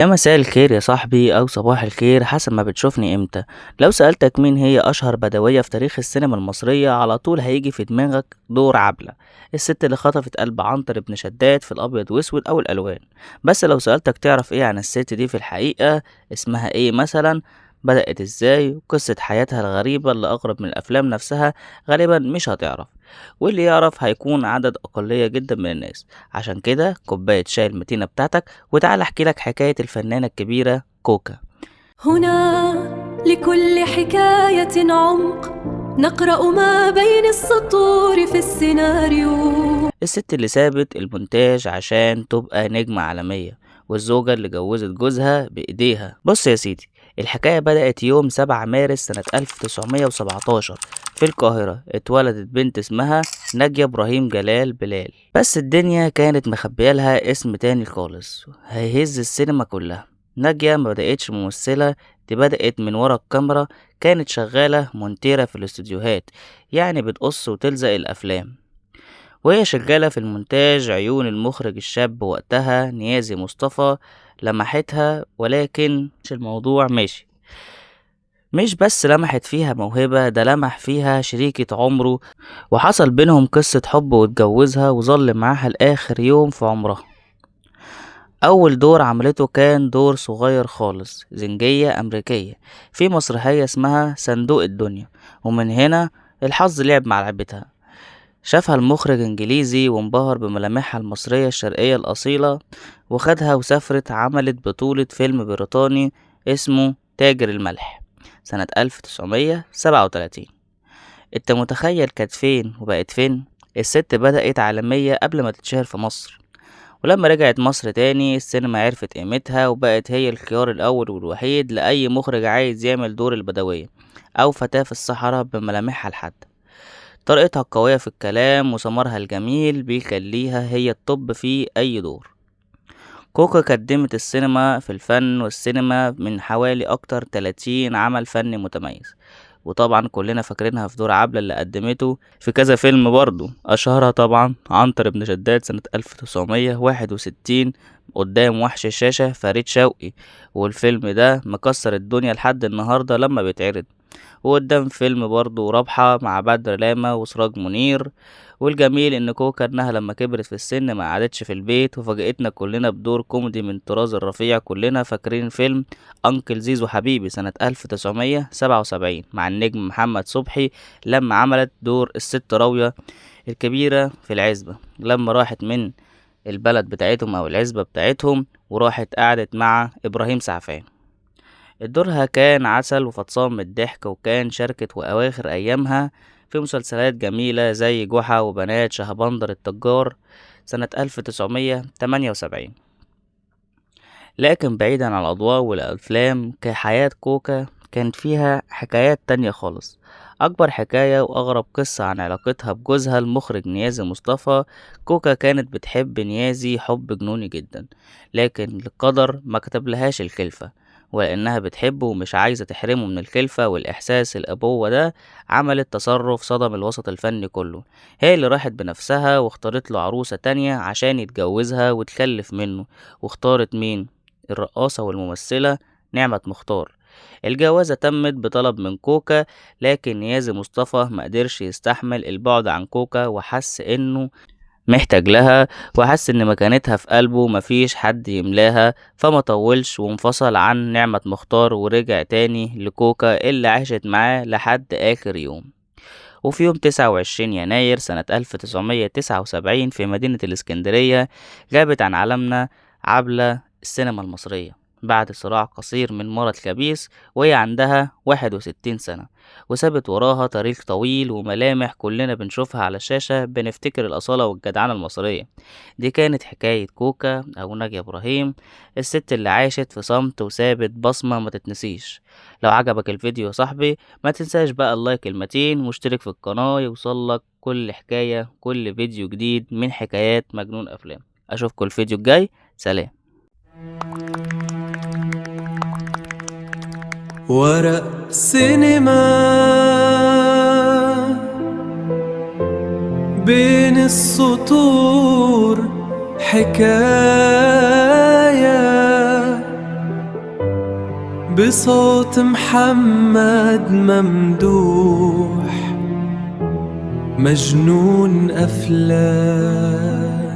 يا مساء الخير يا صاحبي أو صباح الخير حسب ما بتشوفني امتى. لو سألتك مين هي أشهر بدوية في تاريخ السينما المصرية على طول هيجي في دماغك دور عبلة، الست اللي خطفت قلب عنتر بن شداد في الأبيض وأسود أو الألوان. بس لو سألتك تعرف ايه عن الست دي في الحقيقة، اسمها ايه مثلا، بدأت ازاي، وقصة حياتها الغريبة اللي أغرب من الأفلام نفسها، غالبا مش هتعرف، واللي يعرف هيكون عدد أقلية جدا من الناس. عشان كده كوباية شاي المتينة بتاعتك وتعال احكي لك حكاية الفنانة الكبيرة كوكا. هنا لكل حكاية عمق، نقرأ ما بين السطور في السيناريو. الست اللي سابت المونتاج عشان تبقى نجمة عالمية، والزوجة اللي جوزت جوزها بإيديها. بص يا سيدي، الحكاية بدأت يوم 7 مارس سنة 1917 في القاهرة. اتولدت بنت اسمها ناجية إبراهيم جلال بلال، بس الدنيا كانت مخبية لها اسم تاني خالص هيهز السينما كلها. ناجية ما بدأتش ممثلة، دي بدأت من ورا الكاميرا. كانت شغالة مونتيرة في الاستوديوهات، يعني بتقص وتلزق الأفلام. وهي شغالة في المونتاج عيون المخرج الشاب وقتها نيازي مصطفى لمحتها، ولكن مش الموضوع ماشي. مش بس لمحت فيها موهبة، ده لمح فيها شريكة عمره، وحصل بينهم قصة حب واتجوزها وظل معاها لآخر يوم في عمرها. أول دور عملته كان دور صغير خالص، زنجية أمريكية في مسرحية اسمها صندوق الدنيا، ومن هنا الحظ لعب مع لعبتها. شافها المخرج انجليزي وانبهر بملامحها المصرية الشرقية الأصيلة، وخدها وسافرت عملت بطولة فيلم بريطاني اسمه تاجر الملح سنة 1937. انت متخيل كانت فين وبقت فين؟ الست بدأت عالمية قبل ما تتشهر في مصر، ولما رجعت مصر تاني السينما عرفت قيمتها وبقت هي الخيار الأول والوحيد لأي مخرج عايز يعمل دور البدوية أو فتاة في الصحراء بملامحها الحادة. طريقتها القوية في الكلام وسمرها الجميل بيخليها هي الطب في أي دور. كوكا قدمت السينما في الفن والسينما من حوالي أكتر 30 عمل فني متميز، وطبعا كلنا فاكرينها في دور عبلة اللي قدمته في كذا فيلم برضو، أشهرها طبعا عنتر بن شداد سنة 1961 قدام وحش الشاشة فريد شوقي، والفيلم ده مكسر الدنيا لحد النهاردة لما بيتعرض. وقدام فيلم برضو رابحة مع بدر لاما وسراج منير. والجميل ان كوكا انها لما كبرت في السن ما قعدتش في البيت، وفاجئتنا كلنا بدور كوميدي من طراز الرفيع. كلنا فاكرين فيلم انكل زيزو حبيبي سنة 1977 مع النجم محمد صبحي لما عملت دور الست راوية الكبيرة في العزبة، لما راحت من البلد بتاعتهم او العزبة بتاعتهم وراحت قعدت مع ابراهيم سعفان. دورها كان عسل وفطسان من الضحك، وكان شاركت وأواخر أيامها في مسلسلات جميلة زي جحا وبنات شهبندر التجار سنة 1978. لكن بعيدا عن الأضواء والأفلام، كحياة كوكا كانت فيها حكايات تانية خالص. أكبر حكاية وأغرب قصة عن علاقتها بجوزها المخرج نيازي مصطفى. كوكا كانت بتحب نيازي حب جنوني جدا، لكن القدر ما كتبلهاش الخلفة، ولأنها بتحبه ومش عايزة تحرمه من الخلفة والإحساس الأبوة ده، عملت تصرف صدم الوسط الفني كله. هي اللي راحت بنفسها واختارت له عروسة تانية عشان يتجوزها وتخلف منه، واختارت مين؟ الرقاصة والممثلة نعمة مختار. الجوازة تمت بطلب من كوكا، لكن نيازي مصطفى مقدرش يستحمل البعد عن كوكا، وحس انه محتاج لها، وحس ان مكانتها في قلبه مفيش حد يملاها، فما طولش وانفصل عن نعمة مختار ورجع تاني لكوكا اللي عاشت معاه لحد اخر يوم. وفي يوم 29 يناير سنة 1979 في مدينة الإسكندرية غابت عن عالمنا عبلة السينما المصرية بعد صراع قصير من مرض خبيث، وهي عندها 61 سنة، وسابت وراها تاريخ طويل وملامح كلنا بنشوفها على الشاشة بنفتكر الأصالة والجدعنة المصرية. دي كانت حكاية كوكا أو ناجية إبراهيم، الست اللي عاشت في صمت وسابت بصمة ما تتنسيش. لو عجبك الفيديو يا صاحبي ما تنساش بقى اللايك المتين واشترك في القناة يوصلك كل حكاية كل فيديو جديد من حكايات مجنون أفلام. أشوفكم الفيديو الجاي، سلام. ورق سينما بين السطور حكاية. بصوت محمد ممدوح، مجنون أفلام.